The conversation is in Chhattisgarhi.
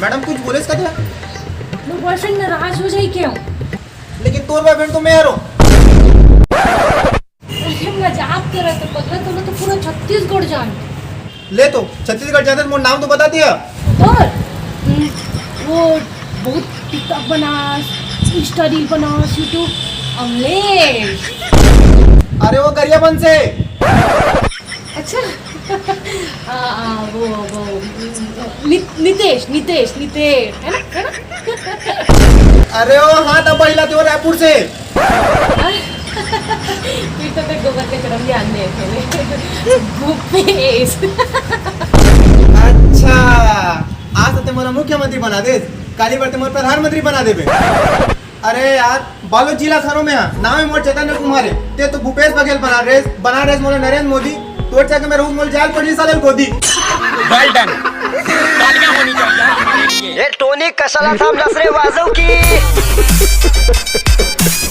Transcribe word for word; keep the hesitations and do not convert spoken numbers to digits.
मैडम, कुछ बोलेस का तेला? मोर बॉयफ्रेंड नाराज हो जाही का? लेकिन तोर बॉयफ्रेंड तो मैं हरों। अरे, मजाक करत हे, पगला, तोला तो पूरा छत्तीसगढ़ जान। ले तो, छत्तीसगढ़ जाते मोर नाम तो बता दिया। तोर? हम्म, वो बहुत TikTok Banas, Insta reel Banas, YouTube, Amlesh. अरे वो गरियाबंद से। अच्छा। हाँ, हाँ, वो, वो, नि-, नितेश, नितेश, नितेश, है ना, है ना? अरे वो हाँ, तब पहिला तो रायपुर से। फिर तो तें गोबर कचरा भी आने थे। भूपेश। अच्छा, आज तो तें मोला मुख्यमंत्री बना देस, काली बर तें मोला प्रधानमंत्री बना देबे। अरे यार, बालोद जिला हरों मैं, नाम हे मोर चैतन्य कुमार हे। तें तो भूपेश बघेल बना रेहेस, बना रेहेस मोला नरेंद्र मोदी। तोर चक्कर में रहूं मोला जाल पड़ी साले गोदी। Well done। तालियां होनी चाहिए। ए टोनी, कसा लगथे हमला रे वाजव की?